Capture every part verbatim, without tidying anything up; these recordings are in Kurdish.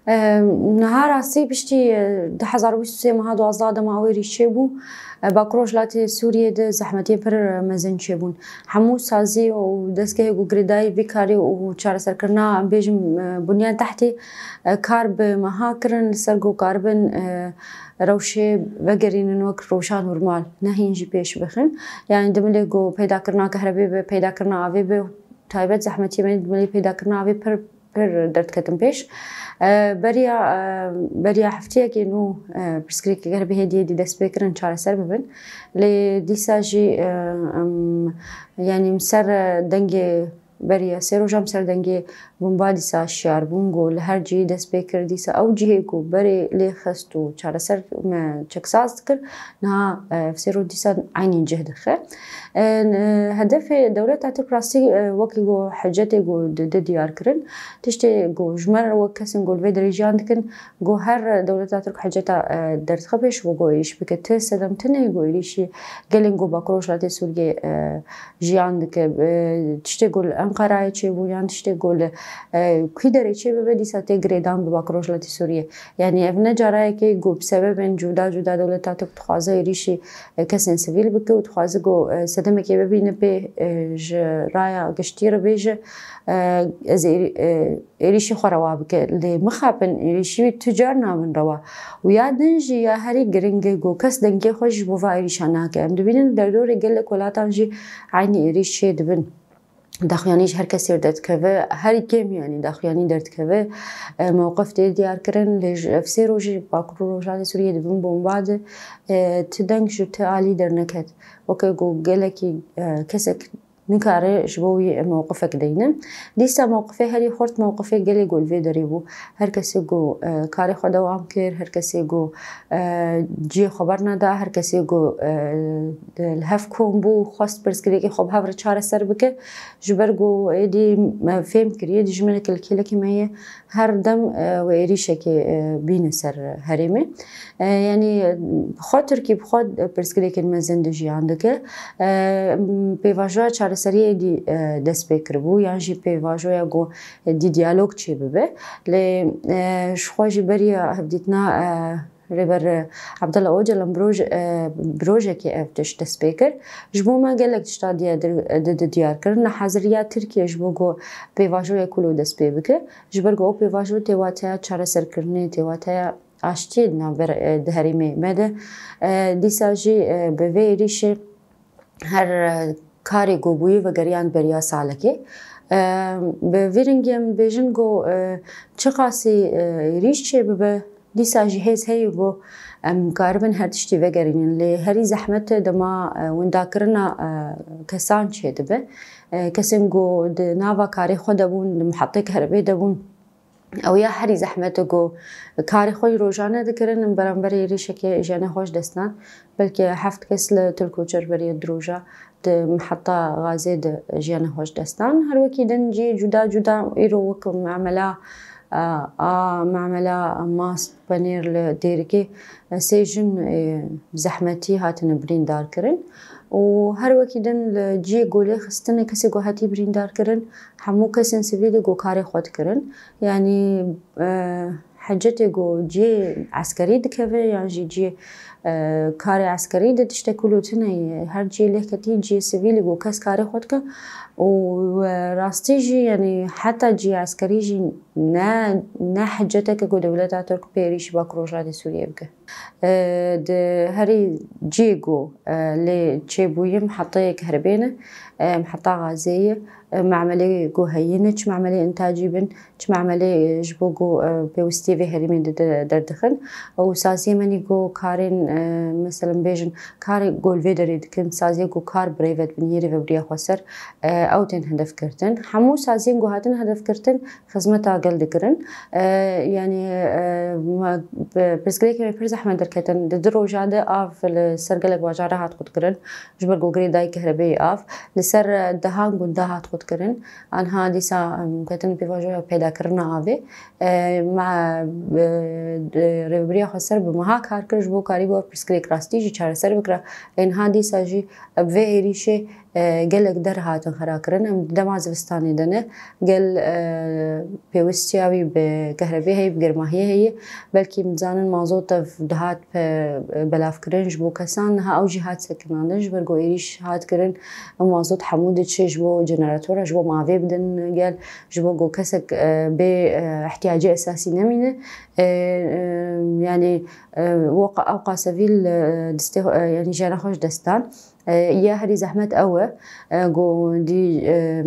E, niha rastî piştî, e, du hezar û bîst û sê meha duwazdeh dema ew êrîş çêbû, e, Bakur Rojhilatê Sûriyê de zehmetiyên pir mezin çêbûn. Hemû sazî û destgehê ku girêdayî vî karî û çareserkirina, em bêjin, e, bunyad tehtî, e, kar bi meha kirin, li ser ku karibin, e, rewşê vegerînin wek rewşa normal, ne hîn jî pêş bixin. Yani dimilê ku peydakirina kehrebê be, peydakirina avê be, taybet zehmetiyê me dimilê peydakirina avê pir, pir derdketin pêş. E, beriya, e, beriya heftiyekê nû, e, pirsgirêkê kehrebê hêdî hêdî dest pê kirin çareser bibin. Lê dîsa jî, e, em, yani em ser, e, dengê beriya sê rojan ser dengê bomba dîsa şiyar bûn ku li her cihê dest pê kir. Dîsa ew cihê ku berê lê xist û çareser me çeksaz dikir, niha, e, sê roj dîsa eynî cih dixe. E, n-, hedefê dewleta Tirk rastî, e, wekî ku hicetê ku di, di diyar kirin, tiştê ku ji me re wek kesên ku li vê derê jiyan dikin, ku her dewleta Tirk hiceta, e, derdixe pêş, ku êrîş bike. Ti sedem tune ku êrîşî gelên ku Bakur Rojhilatê Sûriyê, e, jiyan dike. E, tiştê ku li Enqerayê çêbû yan tiştê ku li, e, kî derê çêbibe, dîsa tê girêdan bi Bakur Rojhilatê Sûriyê. Yani ev ne cara yekê ku bi sebebên cuda cuda dewleta Tirk dixwaze êrîşî, e, kesên sivîl bike û dixwaze ku, e, sedemekê bibîne pê, e, ji raya giştî re bêje, e, ez êrî-, e, êrîşî xwe rewa bike. Lê mixapin, êrîşî wî tu car nabin rewa. Û ya din jî ya herî giring e ku kes dengê xwe ji bo va êrîşa nake. Em dibînin derdorê gelek welatan jî eynî êrîş çê dibin. Daxuyanî ji her kesê derdikeve, herî kêm yanî daxuyanî derdikeve. E, mewqif tê diyar kirin, lê ji ev sê rojî Bakur û Rojhilatê Sûriyê dibin bomba de, e, ti deng ji ti alî derneket. Weke ku gelekî, e, kesek nikare ji bo wî mewqifek deyne. Dîsa mewqifê herî xurt mewqifê gelê ku li vê derê bû. Her kesê ku, e, karê xwe dewam kir, her kesê ku, e, cihê xwe berneda, her kesê ku, e, li hev kom bû, xwest pirsgirêkê xwe bi hev re çareser bike. Ji ber ku êdî me fêm kiriye, dijminek li kêlekê me ye, her dem, e, wê êrîşekê, e, bîne ser herêmê. E, yanî, e, bi xwe Tirkî, bi xwe pirsgirêkên mezin dijiyan dike. E, pêvajoya çareseriyê dî, e, dest pê kiribû, yan jî pêvajoya ku dî diyalog çêbibe. Lê, e, ji xwe jî beriya hevdîtina, e, Rêber, e, Abdullah Ocalan bi roj-, e, bi rojekê ev tişt dest pê kir. Ji bo me gelek tişta diya dir-, di, di diyar kirin. Li haziriya Tirkiye ji bo ku pêvajoya ku lo dest pê bike. Ji ber ku ew pêvajo tê wateya çareserkirinê, tê wateya aştiyê di navber, e, di herêmê me de. E, dîsa jî, e, bi vê êrîşê her, e, karê ku bûyî vegeriyand beriya salekê. E, bi vî rengî em dibêjin ku, e, çiqasî, e, êrîş çêbibe, dîsa jî hêz heye ku em karibin her tiştî vegerînin. Lê herî zehmet e dema, e, windakirina, e, kesan çêdibe. E, kesên ku di nava karê xwe de bûn, di mihetê kehrebê de bûn, ew ya herî zehmet e ku karê xwe yî rojane dikirin, li beramberê êrîşekê jiyana xwe ji dest dan. Belkî heft kes li Til Koçer beriya du roja di miheta Gazê de jiyana xwe ji dest dan. Her wekî din cihê cuda cuda îro wek mamela, a, a, mamela mast, penêr li Dêrikê, e, sê jin, e, zehmetî hatine birîndar kirin. Û her wekî din li cihê ku lê xistine kesê ku hatî birîndar kirin, hemû kesên sivîlî ku karê xwe dikirin. Yanî, e, hicetê ku cihê eskerî dikeve yan jî cihê, e, karê eskerî de tiştek ku lo tune ye. Her cihê lê ketî cihê sivîlî ku kes karê xwe dike û, e, rastî jî, yanî heta cihê eskerî jî ne, ne hiceteke ku dewleta Tirk pê êrîşî Bakur Rojhilatê Sûriyê bike. E, di herî cihê ku, e, lê çêbûyî miheteyê kehrebê ne, e, miheta Gazê ye, e, memelê ku heyî ne, çi memelê intacî bin, çi memelê, e, ji bo ku, e, pêwistiyê vê herêmê de, de, derdixin. Û saziyê me nî ku karên, e, meselem bêjin, karê ku li vê derê dikin, saziyê ku kar bi rêve dibin yê rêvebiriya xweser, e, ew tên hedef girtin. Hemû saziyên ku hatin hedef girtin, xizmeta gel dikirin. E, yanî, e, me, bi, pirsgirêkê me pir zehmet derketin. Di du roja de av li ser gelek bajara hat qutkirin. Ji ber ku girêdayî kehrebeyê av li ser, e, dehan gunda hat qutkirin. Anha dîsa, em, ketin pêvajoya peydakirina avê. E, me, e, di rêvebiriya xweser bi meha kar kir ji bo karî bo pirsgirêk rastî jî çareser bikira. Ê niha dîsa jî bi vê êrîşê E, gelek der hatin xera kirin. Em di dema zivistanê de ne. Gel, e, pêwistiya wî bi kehrebê heye, bi germahiyê heye. Belkî em dizanin mazot ev dihat pe-, belavkirin ji bo kesan, niha ew jî hat sekinandin, ji ber ku êrîş hat kirin. Ew mazot hemû diçe ji bo jeneratora, ji bo em avê bidin gel, ji bo ku kesek, e, bê, e, ihtiyacê esasî nemîne. E, e, yanî, e, wo qa-, ew qasevî li distê xwe, e, yanî jiyana xwe ji dest dan. E, ya herî zehmet ew e, e, ku dî, e,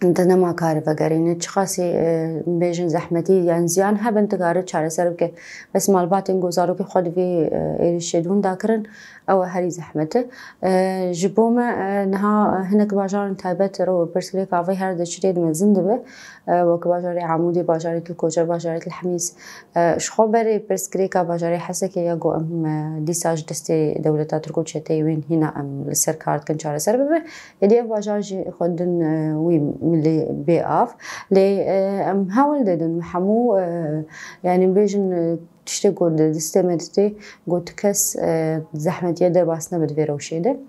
di nema kar vegerîne. Çiqasî, e, bêjin zehmetî yan ziyan hebin, dikare çareser bike. Bes malbatên ku zarokê xwe di vê, e, êrişê dûn dakirin, ew e herî zehmet e. E, ji bo me, e, niha hinek bajarên taybet ro pirsgirêka vê her diçirê di mezin dibe. E, wek bajarê Amûdê, bajarekî koçber, bajarekî Hemîs. E, ji xwe berê pirsgirêka bajarê Hesekê ya ku em, e, dîsa ji destê dewleta Tirk û çeteyê wên hîna em li ser kar dikin çareser bibe. Êdî ev bajar jî xwe din, e, wî milê bê av. Lê, e, em hewl didin hemû, e, yanî bêjin, e, tiştê ku di destê me dite, ku ti kes, e, zehmetiye derbas nebe di vê rewşê de.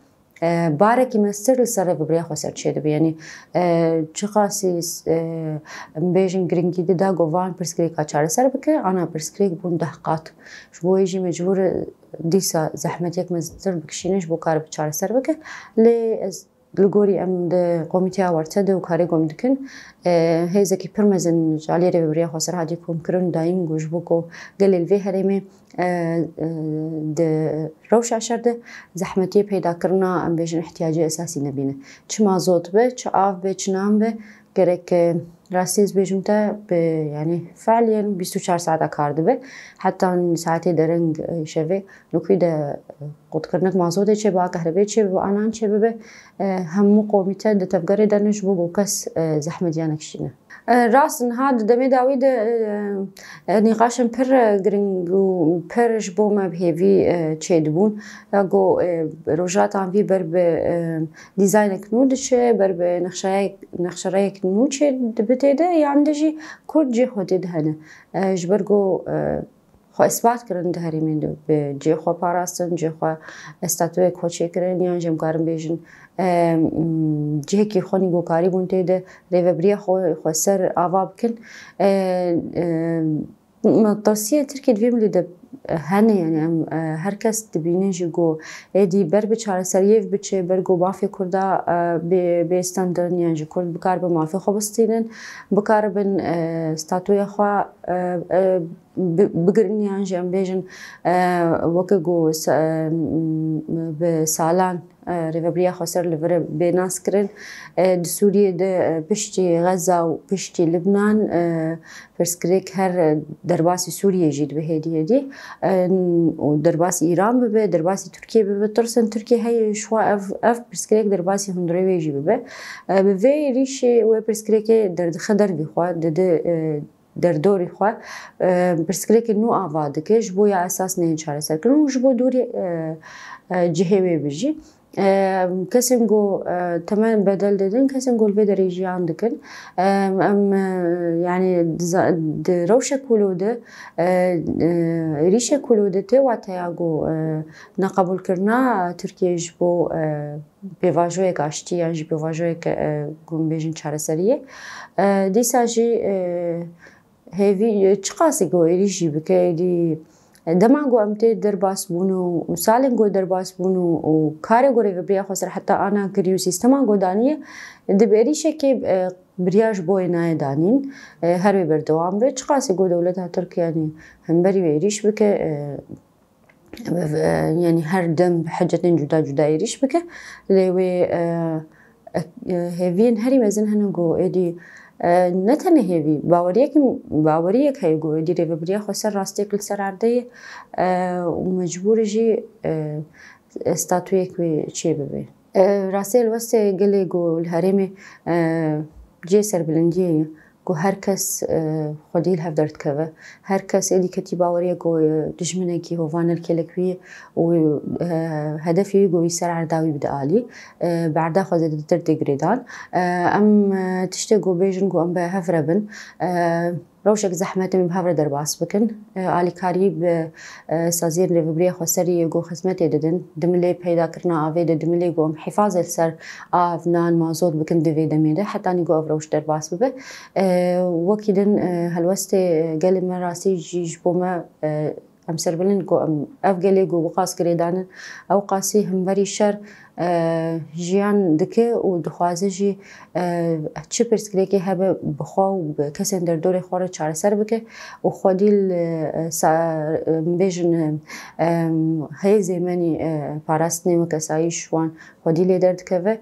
E, barekî mestir li ser rêvebiriya xweser çêdibe. Yanî, e, çiqasî, e, em bêjin giringî dida ku van pirsgirêka çareser bike, ana pirsgirêk bûn deh qat. Ji bo wê jî mecbûr e dîsa zehmetiyek meztir bikişîne ji bo karibe çareser bike. Lê ez li gorî em di komîteya werte de û karê ku em dikin, e, hêzekî pir mezin ji aliyê rêvebiriya xweser hatiye komkirin dayîn ku ji bo ku gelê li vê herêmê, e, e, di rewşa şer de zehmetiyê peyda kirina, em bêjin, ihtiyacê esasî nebîne. Çi mazot be, çi av be, çi nan be, gerek, e, rastî ez bêjim te bi, yanî, fe'liyên bîst û çar saeta kar dibe. Heta saetê dereng, e, şevê, nokî de, e, qutkirinek mazotê çêbibe, kehrebê çêbibe, anan çêbibe. E, hemû komîte di tevgerê de ne ji bo ku kes, e, zehmetiya nekişîne. E, rast, niha di demê dawî de, e, e, nîqaşên pir, e, giring û pir ji bo me bi hêvî, e, çêdibûn. Ya ku, e, rojhilata vî ber bi, e, dîzaynek nû diçe, ber bi nexşeyek, nexşereyek nû çê dibe tê de, yan de jî Kurd cê xwe tê de hene. E, ji ber ku, e, xwe isbat kirin di herêmê de, bi cê xwe parastin, cê xwe, e, statuyek xwe çêkirin, yan jî em karin bêjin, e, m, cihekî xwe nîgokarî bûn tê de, rêvebiriya xwe, xwe ser ava bikin. E, e, Tewsiyê Tirkiyê di vê milê de hene, yanî em, e, her kes dibînin jî ku êdî ber bi çareseriyê biçe, ber ku mafê Kurda, e, bê, bê standin, yan jî Kurd bikaribe mafê xwe bistînin, bikaribin, e, statuya xwe, e, e, bi-, bigirin, yan jî em bêjin, e, weke ku sa-, e, bi salan e, rêvebiriya xweser li vir bê naskirin. E, di Sûriyê de, e, piştî Xeza û piştî Libnan, e, pirsgirêk her, e, derbasî Sûriyê jî dibe hêdî hêdî. E, û derbasî Îran bibe, derbasî Tirkiye bibe, tirsên Tirkiye heye ji xwe ev, ev pirsgirêk derbasî hundirê wê jî bibe. E, bi vê êrîşê wê pirsgirêkê derdixe dervî xwe, dide, e, derdorî xwe, e, pirsgirêkên nû ava dike, ji bo ya esas neyên çareserkirin û ji bo dûrî, e, e, cihê wê bijî. E, kesên ku, e, temen bedel didin, kesên ku li vê derê jiyan dikin. E, em, e, yanî di za-, di rewşek wilo de, e, e, êrîşek wilo de tê wateya ku, e, neqebûlkirina Tirkiyê ji bo, e, pêvajoyek aştî yan jî pêvajoyek, e, ku em bêjin çareseriyê. E, dîsa jî, e, hêvî, e, çiqasî ku êrîş jî bike, êdî, e, dema ku em tê derbas bûn û, û salên ku derbas bûn û, û karê ku rêvebiriya xweser heta ana kirî û sîstema ku daniye, di bi êrîşekê, e, biryar ji bo wê nayê danîn, e, her wê berdewam be. Çiqasî ku dewleta Tirk, yanî hemberî wê êrîş bike, e, yanî her dem bi hecetên cuda cuda êrîş bike. Lê wê, e, e, hêviyên herî mezin hene ku êdî, e, ne tenê hêvî, baweriyek, baweriyek heye ku êdî rêvebiriya xweser rastiyek li ser erdê ye, e, û mecbûr e jî, e, statuyek wê çêbibe. E, rastî helwestê gelê ku li herêmê, e, cihê serbilindiyê ye, ku her kes, e, xwedî li hev derdikeve. Her kes êdî ketî baweriya ku, e, dijminekî hovane li kêlek wî ye û, e, hedefê wî ku wî ser erda wî bide alî. E, bi erda xwe zêdetir tê girêdan. E, em, e, tiştê ku bêjin ku em bi hev re bin. E, Rewşek zehmetê min bi hev re derbas bikin. E, alîkarî bi, e, saziyên rêvebiriya xweserî yê ku xizmetê didin, di milê peydakirina avê de, di milê ku em hifazê li ser av, nan, mazot bikin di vê demê de, hetanî ku ev rewş derbas bibe. E, wekî din, e, helwestê gelê me rastî jî ji bo me, e, em serbilind ku em ev gelê ku wiqas girêdan in, ew qasî hemberî şer, e, jiyan dike û dixwaze jî, e, çi pirsgirêkê hebe bi xwe û bi kesên derdorê xwe re çareser bike û xwedî li, e, sa-, em bêjin, e, em, hêzê me nî, e, parastinê weke sayî ji wan xwedî lê derdikeve.